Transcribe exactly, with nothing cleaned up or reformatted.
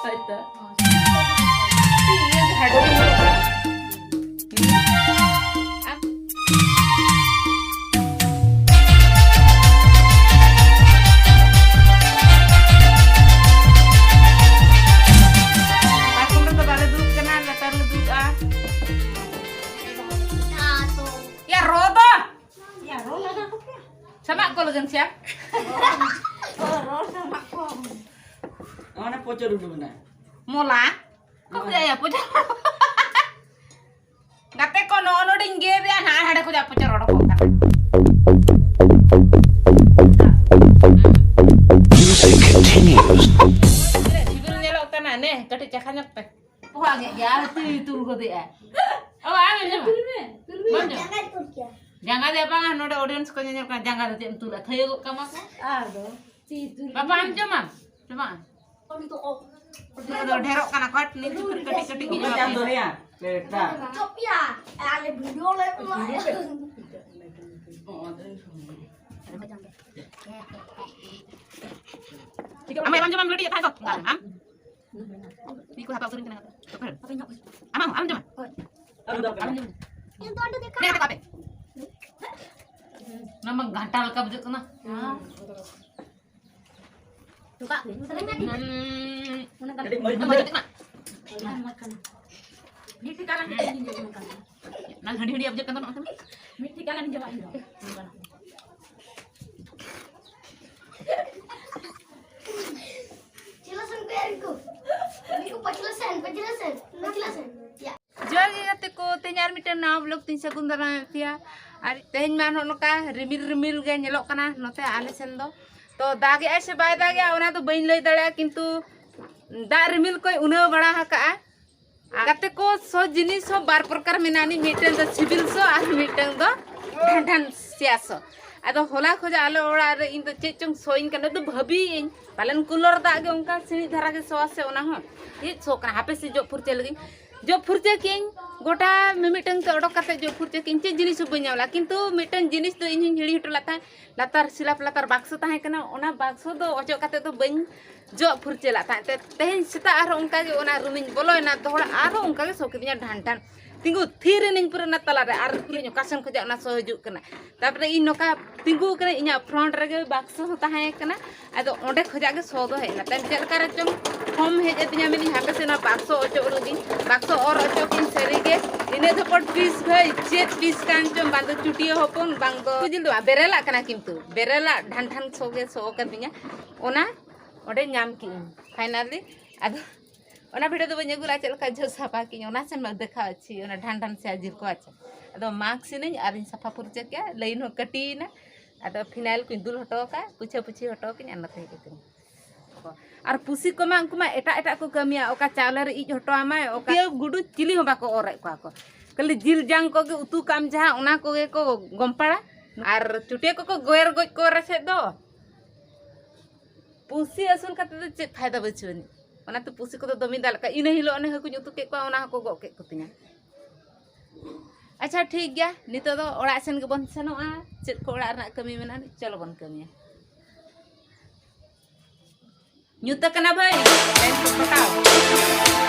ᱦᱳᱭᱛᱚ᱾ ᱴᱷᱤᱠ ᱜᱮᱭᱟ, ᱡᱟᱦᱟᱸ ᱜᱮ ᱦᱩᱭᱩᱜ ᱠᱟᱱᱟ᱾ ᱯᱟᱨᱠᱚᱢ ᱨᱮᱫᱚ ᱵᱟᱞᱮ ᱫᱩᱲᱩᱵ ᱠᱟᱱᱟ, ᱞᱟᱛᱟᱨ ᱨᱮᱞᱮ ᱫᱩᱲᱩᱵᱼᱟ᱾ ᱭᱟ, ᱨᱚ ᱫᱚ! ᱭᱟ, ᱨᱚ ᱞᱟᱜᱟ ᱠᱚᱯᱮ᱾ ᱥᱟᱢᱟᱜ ᱠᱚ ᱞᱟᱹᱜᱤᱫ ᱥᱮ? ᱚ, ᱨᱚ ᱥᱟᱢᱟᱜ ᱠᱚ᱾ ᱚᱱᱟ ᱯᱚᱪᱚᱨ ᱩᱰᱩᱠ ᱮᱱᱟ᱾ ᱢᱚᱞᱟ? ᱚᱠᱚᱭ ᱠᱚ ᱭᱟ ᱯᱚᱪᱚᱨ? ᱜᱟᱛᱮ ᱠᱚ, ᱱᱚᱜᱼᱚ ᱱᱚᱰᱮᱧ ᱜᱮᱫ ᱮᱫᱟ, ᱱᱟᱦᱟᱜ ᱦᱟᱸᱰᱮ ᱠᱷᱚᱱᱟᱜ ᱯᱚᱪᱚᱨ ᱚᱰᱚᱠᱚᱜ ᱠᱟᱱᱟ᱾ Music continues. ᱥᱤᱵᱤᱞ ᱧᱮᱞᱚᱜ ᱠᱟᱱᱟ, ᱱᱮ, ᱠᱟᱹᱴᱤᱡ ᱪᱟᱠᱷᱟ ᱧᱚᱜ ᱯᱮ᱾ ᱯᱚᱦᱟ ᱜᱮᱫ ᱜᱮ, ᱟᱨ ᱛᱩᱭ ᱛᱩᱞ ᱜᱚᱫᱮᱜᱼᱟ᱾ ᱚ, ᱟᱢ ᱮᱢ ᱡᱚᱢᱟ? ᱛᱩᱞ ᱢᱮ, ᱛᱩᱞ ᱢᱮ᱾ ᱵᱟᱢ ᱡᱚᱢᱟ? ᱡᱟᱸᱜᱟᱭ ᱛᱩᱞ ᱠᱮᱭᱟ᱾ ᱡᱟᱸᱜᱟ ᱫᱚ ᱵᱟᱝᱟ, ᱱᱚᱰᱮ audience ᱠᱚ ᱧᱮᱧᱮᱞ ᱠᱟᱱᱟ, ᱡᱟᱸᱜᱟ ᱫᱚ ᱪᱮᱫ ᱮᱢ ᱛᱩᱞᱟ? ᱛᱷᱟᱹᱭᱟᱹ ᱜᱚᱫ ᱠᱟᱢᱟ ᱠᱚ᱾ ᱟᱫᱚ, ᱛᱤ ᱛᱩᱞ ᱵᱟᱵᱟ, ᱟᱢ ᱡᱚᱢᱟᱢ? ᱡᱚᱢᱟ? ᱩᱱᱤ ᱫᱚ ᱚ-, ᱩᱱᱠᱩ ᱫᱚ ᱰᱷᱮᱨᱚᱜ ᱠᱟᱱᱟ ᱠᱚ, ᱱᱤᱛ ᱪᱩᱯᱩᱨ ᱠᱟᱹᱴᱤᱡ ᱠᱟᱹᱴᱤᱡ ᱜᱮ ᱵᱟᱝ ᱧᱟᱢᱚᱜ ᱡᱟᱢ ᱫᱚ ᱠᱟᱱᱟ᱾ ᱦᱮᱸᱭᱟ, ᱯᱮᱴᱟ᱾ ᱪᱚᱯ ᱭᱟ, ᱟᱞᱮ video ᱞᱮ ᱮᱢᱟ᱾ ᱚ, ᱚ, ᱟᱢ ᱮᱨᱟᱢ ᱡᱚᱢᱟᱢ ready ᱭᱮᱫ ᱛᱟᱦᱮᱸ ᱫᱚ? ᱟᱢ? ᱛᱤ ᱠᱚ ᱦᱟᱛᱟᱣ ᱩᱛᱟᱹᱨᱤᱧ ᱠᱟᱱᱟ᱾ ᱟᱢ, ᱟᱢ ᱡᱚᱢᱟ? ᱟᱢ, ᱟᱢ ᱡᱚᱢᱟ? ᱤᱧ ᱫᱚ ᱟᱹᱰᱤ ᱫᱮᱠᱷᱟ᱾ ᱚᱱᱟ ᱢᱟ ᱜᱷᱟᱱᱴᱟ ᱞᱮᱠᱟ ᱵᱩᱡᱷᱟᱹᱜ ᱠᱟᱱᱟ᱾ ᱦᱩᱸ᱾ ᱢᱤᱫ ᱴᱷᱤᱠᱟ ᱜᱟᱱ ᱤᱧ ᱡᱚᱢ ᱠᱟᱱᱟ᱾ ᱱᱟᱝ ᱦᱟᱺᱰᱤ ᱦᱟᱺᱰᱤ ᱵᱩᱡᱷᱟᱹᱜ ᱠᱟᱱ ᱛᱟᱦᱮᱱᱟ᱾ ᱢᱤᱫ ᱴᱷᱤᱠᱟ ᱜᱟᱱ ᱤᱧ ᱡᱚᱢᱟ ᱤᱧ ᱫᱚ᱾ ᱪᱮᱞᱟ ᱥᱮᱱ ᱠᱚ ᱭᱟᱨ ᱠᱚ? ᱩᱱᱤ ᱠᱚ ᱯᱟᱪᱞᱟ ᱥᱮᱱ, ᱯᱟᱪᱞᱟ ᱥᱮᱱ, ᱯᱟᱪᱞᱟ ᱥᱮᱱ᱾ ᱭᱟ᱾ ᱡᱚᱦᱟᱨ ᱜᱮ ᱜᱟᱛᱮ ᱠᱚ, ᱛᱮᱦᱮᱧ ᱟᱨ ᱢᱤᱫᱴᱮᱱ ᱱᱟᱣᱟ vlog ᱛᱤᱧ ᱥᱟᱹᱜᱩᱱ ᱫᱟᱨᱟᱢᱮᱫ ᱯᱮᱭᱟ᱾ ᱟᱨ ᱛᱮᱦᱮᱧ ᱢᱟ ᱱᱚᱜᱼᱚ ᱱᱚᱝᱠᱟ ᱨᱤᱢᱤᱞ ᱨᱤᱢᱤᱞ ᱜᱮ ᱧᱮᱞᱚᱜ ᱠᱟᱱᱟ ᱱᱚᱛᱮ ᱟᱞᱮ ᱥᱮᱱ ᱫᱚ᱾ ᱛᱚ ᱫᱟᱜᱮᱜᱼᱟᱭ ᱥᱮ ᱵᱟᱭ ᱫᱟᱜᱮᱜᱼᱟ ᱚᱱᱟ ᱫᱚ ᱵᱟᱹᱧ ᱞᱟᱹᱭ ᱫᱟᱲᱮᱭᱟᱜᱼᱟ, ᱠᱤᱱᱛᱩ ᱫᱟᱜ ᱨᱤᱢᱤᱞ ᱠᱚᱭ ᱩᱱᱟᱹᱣ ᱵᱟᱲᱟ ᱟᱠᱟᱜᱼᱟ᱾ ᱟᱨ ᱜᱟᱛᱮ ᱠᱚ, ᱥᱚ ᱡᱤᱱᱤᱥ ᱦᱚᱸ ᱵᱟᱨ ᱯᱨᱚᱠᱟᱨ ᱢᱮᱱᱟᱜᱼᱟ, ᱢᱤᱫᱴᱮᱱ ᱫᱚ ᱥᱤᱵᱤᱞ ᱥᱚ ᱟᱨ ᱢᱤᱫᱴᱮᱱ ᱫᱚ ᱰᱷᱟᱱᱰᱷᱟᱱ ᱥᱮᱭᱟ ᱥᱚ᱾ ᱟᱫᱚ ᱦᱚᱞᱟ ᱠᱷᱚᱡᱟᱜ ᱟᱞᱮ ᱚᱲᱟᱜ ᱨᱮ ᱤᱧ ᱫᱚ ᱪᱮᱫ ᱪᱚᱝ ᱥᱚᱧ ᱠᱟᱱᱟ, ᱫᱚ ᱵᱷᱟᱹᱵᱤᱭᱮᱫ ᱟᱹᱧ ᱯᱟᱞᱮᱱ ᱠᱩᱞᱚᱨ ᱫᱟᱜ ᱜᱮ ᱚᱱᱠᱟ ᱥᱤᱬᱤᱡ ᱫᱷᱟᱨᱟ ᱜᱮ ᱥᱚᱣᱟ ᱥᱮ ᱚᱱᱟ ᱦᱚᱸ᱾ ᱪᱮᱫ ᱥᱚ ᱠᱟᱱᱟ ᱦᱟᱯᱮ ᱥᱮ ᱡᱚᱜ ᱯᱷᱩᱨᱪᱟᱹ ᱞᱮᱜᱤᱧ᱾ ᱡᱚᱜ ᱯᱷᱩᱨᱪᱟᱹ ᱠᱤᱧ, ᱜᱚᱴᱟ ᱢᱤᱢᱤᱫᱴᱟᱝ ᱛᱮ ᱚᱰᱚᱠ ᱠᱟᱛᱮ ᱡᱚᱜ ᱯᱷᱩᱨᱪᱟᱹ ᱠᱤᱧ, ᱪᱮᱫ ᱡᱤᱱᱤᱥ ᱦᱚᱸ ᱵᱟᱹᱧ ᱧᱟᱢ ᱞᱮᱫᱟ᱾ ᱠᱤᱱᱛᱩ ᱢᱤᱫᱴᱟᱝ ᱡᱤᱱᱤᱥ ᱫᱚ ᱤᱧ ᱦᱚᱸᱧ ᱦᱤᱲᱤᱧ ᱦᱚᱴᱚ ᱞᱮᱫ ᱛᱟᱦᱮᱸᱫ, ᱞᱟᱛᱟᱨ ᱥᱤᱞᱟᱯ ᱞᱟᱛᱟᱨ ᱵᱟᱠᱥᱚ ᱛᱟᱦᱮᱸ ᱠᱟᱱᱟ, ᱚᱱᱟ ᱵᱟᱠᱥᱚ ᱫᱚ ᱚᱪᱚᱜ ᱠᱟᱛᱮ ᱫᱚ ᱵᱟᱹᱧ ᱡᱚᱜ ᱯᱷᱩᱨᱪᱟᱹ ᱞᱮᱫ ᱛᱟᱦᱮᱸᱫ᱾ ᱛᱮ ᱛᱮᱦᱮᱧ ᱥᱮᱛᱟᱜ ᱟᱨᱦᱚᱸ ᱚᱱᱠᱟ ᱜᱮ ᱚᱱᱟ ᱨᱩᱢᱤᱧ ᱵᱚᱞᱚᱭᱮᱱᱟ, ᱫᱚᱦᱲᱟ ᱟᱨᱦᱚᱸ ᱚᱱᱠᱟ ᱜᱮ ᱥᱚ ᱠᱤᱫᱤᱧᱟ ᱰᱷᱟᱱ ᱰᱷᱟᱱ᱾ ᱛᱤᱸᱜᱩ ᱛᱷᱤᱨ ᱮᱱᱟᱹᱧ ᱯᱩᱨᱟᱹ ᱚᱱᱟ ᱛᱟᱞᱟᱨᱮ, ᱟᱨ ᱯᱩᱨᱟᱹᱧ ᱚᱠᱟ ᱥᱮᱱ ᱠᱷᱚᱱᱟᱜ ᱚᱱᱟ ᱥᱚ ᱦᱤᱡᱩᱜ ᱠᱟᱱᱟ᱾ ᱛᱟᱨᱯᱚᱨᱮ ᱤᱧ ᱱᱚᱝᱠᱟ ᱛᱤᱸᱜᱩ ᱠᱟᱹᱱᱟᱹᱧ, ᱤᱧᱟᱹᱜ ᱯᱷᱨᱚᱱᱴ ᱨᱮᱜᱮ ᱵᱟᱠᱥᱚ ᱦᱚᱸ ᱛᱟᱦᱮᱸ ᱠᱟᱱᱟ᱾ ᱟᱫᱚ ᱚᱸᱰᱮ ᱠᱷᱚᱱᱟᱜ ᱜᱮ ᱥᱚ ᱫᱚ ᱦᱮᱡ ᱮᱱᱟ᱾ ᱛᱟᱭᱚᱢ ᱪᱮᱫ ᱞᱮᱠᱟ ᱨᱮᱪᱚᱝ ᱯᱷᱚᱢ ᱦᱮᱡ ᱟᱹᱫᱤᱧᱟ, ᱢᱮᱱᱫᱟᱹᱧ ᱦᱟᱯᱮ ᱥᱮ ᱱᱚᱣᱟ ᱵᱟᱠᱥᱚ ᱚᱪᱚᱜ ᱩᱰᱩᱠᱤᱧ, ᱵᱟᱠᱥᱚ ᱚᱨ ᱚᱪᱚᱜᱤᱧ ᱥᱟᱹᱨᱤᱜᱮ᱾ ᱤᱱᱟᱹ ᱫᱚ ᱯᱚᱨ ᱯᱤᱥ ᱵᱷᱟᱹᱭ, ᱪᱮᱫ ᱯᱤᱥ ᱠᱟᱱ ᱪᱚᱝ, ᱵᱟᱝ ᱫᱚ ᱪᱩᱴᱭᱟᱹ ᱦᱚᱯᱚᱱ, ᱵᱟᱝ ᱫᱚ ᱡᱤᱞ ᱫᱚ ᱵᱟᱝ, ᱵᱮᱨᱮᱞᱟᱜ ᱠᱟᱱᱟ, ᱠᱤᱱᱛᱩ ᱵᱮᱨᱮᱞᱟᱜ ᱰᱷᱟᱱ ᱰᱷᱟᱱ ᱥᱚ ᱜᱮ ᱥᱚ ᱠᱟᱫᱤᱧᱟ᱾ ᱚᱱᱟ ᱚᱸᱰᱮ ᱧᱟᱢ ᱠᱮᱜᱼᱟᱹᱧ ᱯᱷᱟᱭᱱᱟᱞᱤ᱾ ᱟᱫᱚ ᱚᱱᱟ ᱵᱷᱤᱰᱤᱭᱳ ᱫᱚ ᱵᱟᱹᱧ ᱟᱹᱜᱩ ᱞᱮᱫᱼᱟ, ᱪᱮᱫ ᱞᱮᱠᱟ ᱡᱷᱟᱹᱣ ᱥᱟᱯᱷᱟ ᱠᱮᱜᱼᱟᱹᱧ, ᱚᱱᱟ ᱥᱮᱱ ᱫᱮᱠᱷᱟᱣ ᱟᱪᱪᱷᱤ, ᱚᱱᱟ ᱰᱷᱟᱱ ᱰᱷᱟᱱ ᱥᱮ ᱟᱡᱤᱨ ᱠᱚ ᱟᱪᱪᱷᱟ᱾ ᱟᱫᱚ ᱢᱟᱜᱽ ᱥᱤᱱᱟᱹᱧ ᱟᱨᱤᱧ ᱥᱟᱯᱷᱟ ᱯᱷᱩᱨᱪᱟᱹ ᱠᱮᱜᱼᱟ, ᱞᱟᱭᱤᱱ ᱦᱚᱸ ᱠᱟᱹᱴᱤᱭᱮᱱᱟ᱾ ᱟᱫᱚ ᱯᱷᱤᱱᱟᱭᱤᱞ ᱠᱚᱧ ᱫᱩᱞ ᱦᱚᱴᱚ ᱠᱟᱜᱼᱟ, ᱯᱩᱪᱷᱟᱹ ᱯᱩᱪᱷᱤ ᱦᱚᱴᱚ ᱠᱟᱜᱼᱟᱹᱧ ᱟᱨ ᱱᱚᱛᱮ ᱦᱮᱡ ᱠᱟᱹᱱᱟᱹᱧ᱾ ᱟᱨ ᱯᱩᱥᱤ ᱠᱚᱢᱟ ᱩᱱᱠᱩ ᱢᱟ ᱮᱴᱟᱜ ᱮᱴᱟᱜ ᱠᱚ ᱠᱟᱹᱢᱤᱭᱟ, ᱚᱠᱟ ᱪᱟᱣᱞᱮ ᱨᱮ ᱤᱡ ᱦᱚᱴᱚ ᱟᱢᱟᱭ, ᱚᱠᱟ ᱤᱭᱟᱹ ᱜᱩᱰᱩ ᱪᱤᱞᱤ ᱦᱚᱸ ᱵᱟᱠᱚ ᱚᱨᱮᱫ ᱠᱚᱣᱟ ᱠᱚ, ᱠᱷᱟᱹᱞᱤ ᱡᱤᱞ ᱡᱟᱝ ᱠᱚᱜᱮ ᱩᱛᱩ ᱠᱟᱜ ᱟᱢ ᱡᱟᱦᱟᱸ, ᱚᱱᱟ ᱠᱚᱜᱮ ᱠᱚ ᱜᱚᱢᱯᱟᱲᱟ᱾ ᱟᱨ ᱪᱩᱴᱭᱟᱹ ᱠᱚᱠᱚ ᱜᱚᱭᱮᱨ ᱜᱚᱡ ᱠᱚ ᱨᱮᱥᱮᱫ ᱫᱚ᱾ ᱯᱩᱥᱤ ᱟᱹᱥᱩᱞ ᱠᱟᱛᱮ ᱫᱚ ᱪᱮᱫ ᱯᱷᱟᱭᱫᱟ ᱵᱟᱹᱪᱩᱜ ᱟᱹᱱᱤᱡ᱾ ᱚᱱᱟᱛᱮ ᱯᱩᱥᱤ ᱠᱚᱫᱚ ᱫᱚᱢᱮᱧ ᱫᱟᱞ ᱟᱠᱟᱫ᱾ ᱤᱱᱟᱹ ᱦᱤᱞᱳᱜ ᱚᱱᱮ ᱦᱟᱹᱠᱩᱧ ᱩᱛᱩ ᱠᱮᱫ ᱠᱚᱣᱟ, ᱚᱱᱟ ᱦᱚᱸᱠᱚ ᱜᱚᱜ ᱠᱮᱫ ᱠᱚ ᱛᱤᱧᱟ᱾ ᱟᱪᱪᱷᱟ, ᱴᱷᱤᱠ ᱜᱮᱭᱟ, ᱱᱤᱛᱚᱜ ᱫᱚ ᱚᱲᱟᱜ ᱥᱮᱱ ᱜᱮᱵᱚᱱ ᱥᱮᱱᱚᱜᱼᱟ᱾ ᱪᱮᱫ ᱠᱚ ᱚᱲᱟᱜ ᱨᱮᱱᱟᱜ ᱠᱟᱹᱢᱤ ᱢᱮᱱᱟᱜᱼᱟ, ᱪᱚᱞᱚ ᱵᱚᱱ ᱠᱟᱹᱢᱤᱭᱟ᱾ ᱧᱩᱛ ᱟᱠᱟᱱᱟ ᱵᱷᱟᱹᱭ, ᱞᱟᱭᱤᱴ ᱠᱚ ᱯᱟᱴᱟᱣ᱾